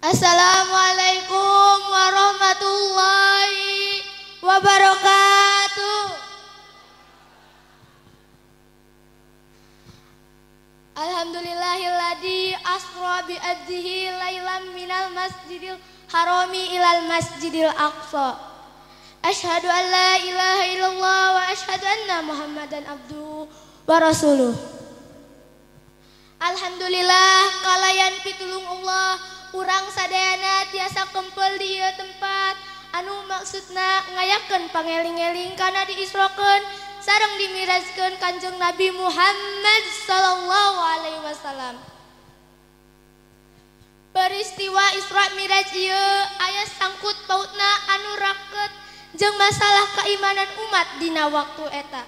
Assalamualaikum warahmatullahi wabarakatuh. Alhamdulillahilladzi asra bi abdihi lailan minal masjidil harami ilal masjidil aqsa. Asyhadu an la ilaha illallah wa asyhadu anna Muhammadan abduhu wa rasuluh. Alhamdulillah kalayan pitulung Allah urang sadayana tiasa kempel di ieu tempat anu maksudna ngayakeun pangeling-eling kana diisrokeun sareng dimirajkeun Kanjeng Nabi Muhammad sallallahu alaihi wasallam. Peristiwa Isra Miraj ieu aya sangkut pautna anu raket jeung masalah keimanan umat dina waktu eta.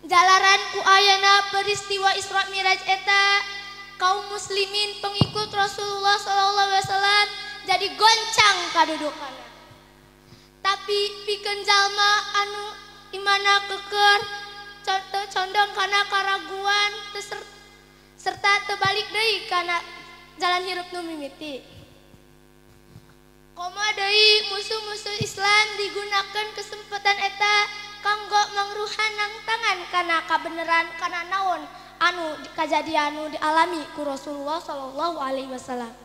Jalaran ku ayana peristiwa Isra Miraj eta kaum muslimin pengikut Rasulullah sallallahu alaihi wasallam jadi goncang kadudukanna. Tapi pikeun jalma anu imana keker condong kana karaguan serta terbalik deui kana jalan hirup nu mimiti. Komo deui musuh-musuh Islam digunakan kesempatan eta kanggo mangruhanang tangan kana kabeneran kana naon anu kajadian anu dialami ku Rasulullah sallallahu alaihi wasallam.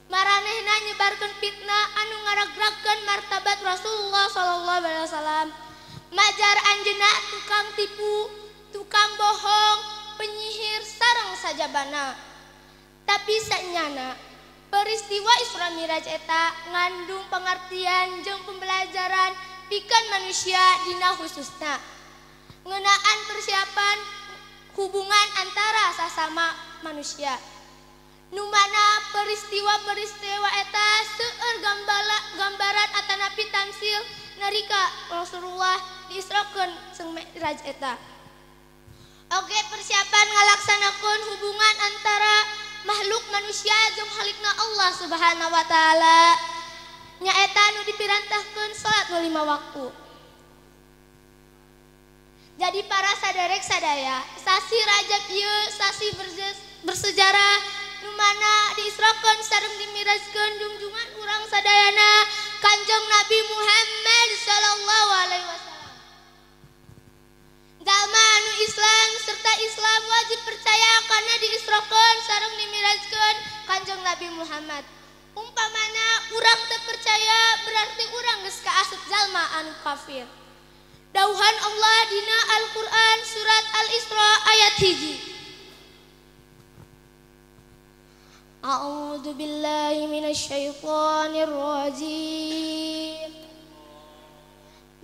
Maranehna nyebarkeun fitnah anu ngaragragkeun martabat Rasulullah sallallahu alaihi wasallam. Majar anjeunna tukang tipu, tukang bohong, penyihir sareng sajabana. Tapi sanyana peristiwa Isra Miraj eta ngandung pengertian jeung pembelajaran pikeun manusia dina khususna ngeunaan persiapan hubungan antara sasama manusia. Nu mana peristiwa-peristiwa eta seueur gambaran atanapi tamsil nalika Rasulullah diisrokeun jeung Miraj eta. Oge persiapan ngalaksanakeun hubungan antara makhluk manusia jeung Khaliqna Allah Subhanahu wa taala. Nyaeta nu dipirantahkeun salat nu 5 waktu. Jadi para saderek sadaya, sasi Rajab ieu sasi bersejarah nu mana diisrokeun sareng dimirajkeun junjungan urang sadayana Kanjeng Nabi Muhammad sallallahu alaihi wasallam. Jalma anu Islam serta Islam wajib percaya karena diisrokeun sareng dimirajkeun Kanjeng Nabi Muhammad. Umpamana urang teu percaya berarti urang geus kaasup jalma anu kafir. Dauhan Allah dina Al-Qur'an surat Al-Isra ayat 1. A'udzu billahi minasyaitonir rajim.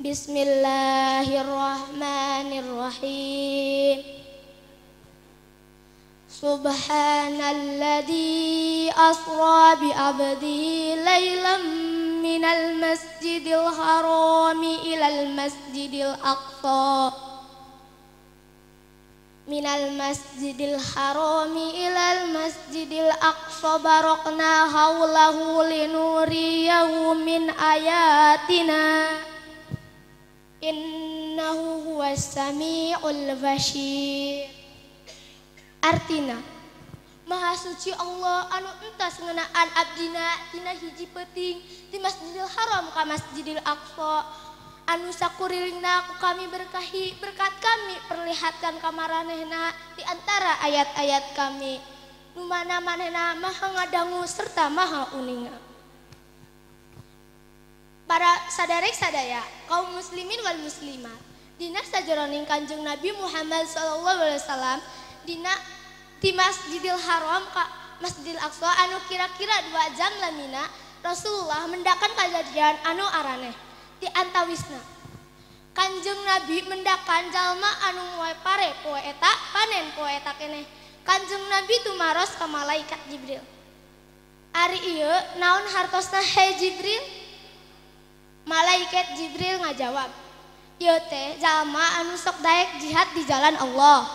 Bismillahirrahmanirrahim. Subhanalladzi asra bi 'abdihi lailan minal masjidil harami ilal masjidil aqsa. Minal masjidil harami ilal masjidil aqsa barakna haulahu linuriyahu min ayatina. Innahu huwas samiul basir. Artina Maha suci Allah anu entas ngeunaan abdina tina hiji peuting di Masjidil Haram ka Masjidil Aqsa anu sakurilingna ku kami berkahi berkat kami perlihatkan ka maranehna di antara ayat-ayat kami nu mana manehna maha ngadangu serta maha uninga. Para saderek sadaya kaum muslimin wal muslimat dina sajeroning Kanjeng Nabi Muhammad sallallahu alaihi wasallam dina di Masjidil Haram ka Masjidil Aqsa anu kira-kira 2 jam lamina Rasulullah mendakan kajadian anu araneh di antawisna Kanjeng Nabi mendakan jalma anu moe pare poe eta panen poe eta keneh. Kanjeng Nabi tumaros ka malaikat Jibril. Ari ieu naon hartosna he Jibril? Malaikat Jibril ngajawab, ieu teh jalma anu sok daek jihad di jalan Allah.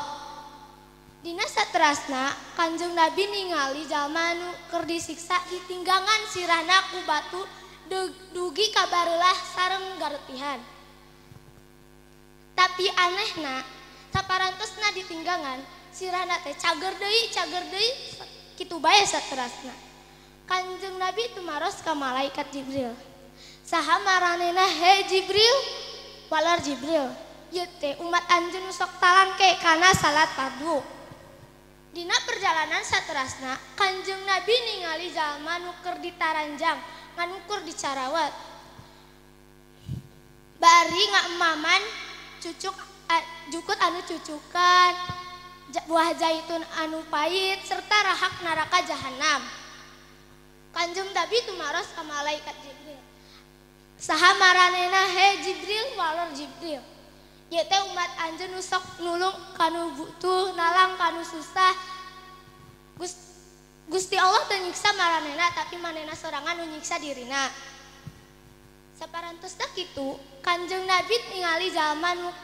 Dina saterasna Kanjeng Nabi ningali jalma anu keur disiksa ditinggangan sirahna ku batu dugi kabareulah sareng garetihan. Tapi anehna saparantosna ditinggangan sirahna teh cager deui kitu bae saterasna. Kanjeng Nabi tumaros ka malaikat Jibril. Saha maranehna he Jibril? Walar Jibril. Ieu teh umat anjeun nu sok talangke kana salat fardu. Dina perjalanan saterasna Kanjeng Nabi ningali jalma nu keur ditaranjang ngan ukur dicarawat. Bari ngamaman cucuk jukut anu cucukan, buah zaitun anu pahit serta rahak neraka jahanam. Kanjeng Nabi tumaros ka malaikat Jibril. Saha maranehna he Jibril? Walor Jibril. Ieu teh umat anjeun nu sok nulung kanu butuh, nalang kanu susah. Gusti Allah teu nyiksa maranehna tapi manehna sorangan nu nyiksa dirina. Saparantosna kitu, Kanjeng Nabi ningali jalma nu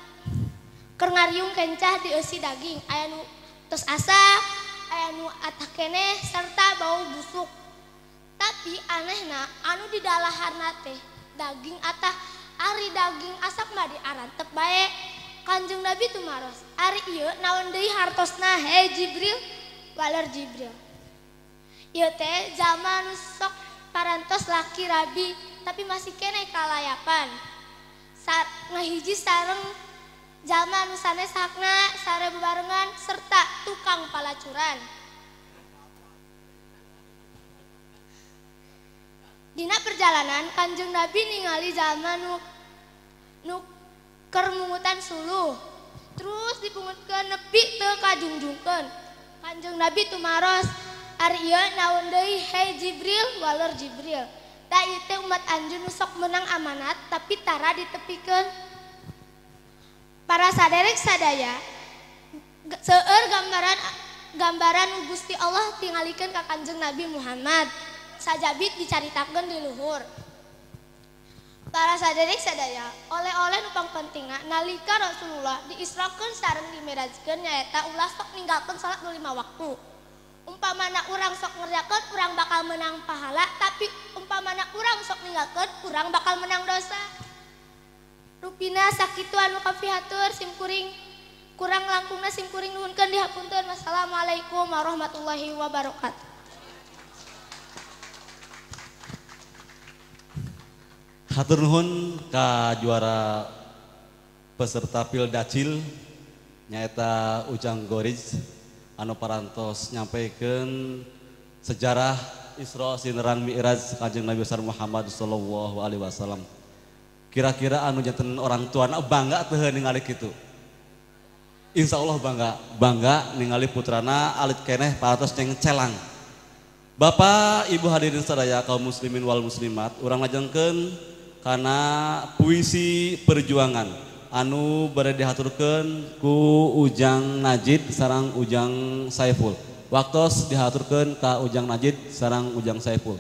keur ngariung kencah dieusi daging, aya nu tos asak, aya nu atah keneh serta bau busuk. Tapi anehna anu didalaharna teh daging atah ari daging asak mah diarantep bae. Kanjeng Nabi tumaros, ari ieu naon deui hartosna he Jibril? Waler Jibril. Ieu teh jalma nu sok parantos laki rabi tapi masih keneh kalayapan. Saat ngahiji sareng jalma nu sanes hakna sare bebarengan serta tukang palacuran. Dina perjalanan Kanjeng Nabi ningali jalma nu keur mungutan suluh. Terus dipungutkeun nepi teu kajungjungkeun. Kanjeng Nabi tumaros, ari ieu naon deui he Jibril? Walor Jibril. Da ieu teh umat anjeun nu sok meunang amanat tapi tara ditepikeun. Para saderek sadaya seueur gambaran Gusti Allah tingalikeun ka Kanjeng Nabi Muhammad. Sajabit dicaritakeun di luhur. Para saderek sadaya, oleh-oleh nu pangpentingna nalika Rasulullah diisrakeun sareng dimirajkeun nyaeta ulah sok ninggalkeun salat nu 5 waktu. Umpamana urang sok ngerjakeun urang bakal menang pahala, tapi umpamana urang sok ninggalkeun urang bakal menang dosa. Rupina sakitu anu kapihatur simkuring kurang langkungna simkuring nuhunkeun dihapunten. Wassalamualaikum warahmatullahi wabarakatuh. Hatur nuhun ka juara peserta Pildacil nyaeta Ujang Gorij anu parantos nyampaikan sejarah Isra sineran Mi'raj Kanjeng Nabi besar Muhammad sallallahu alaihi wasallam. Kira-kira anu janten orang tuana bangga teu ningali kitu? Insya Allah bangga, bangga ningali putrana alit keneh parantos celang. Bapak Ibu hadirin sadaya kaum muslimin wal muslimat, urang lajengkeun kana puisi perjuangan anu bade dihaturkeun ku Ujang Najid sareng Ujang Saiful. Waktos dihaturkeun ka Ujang Najid sareng Ujang Saiful.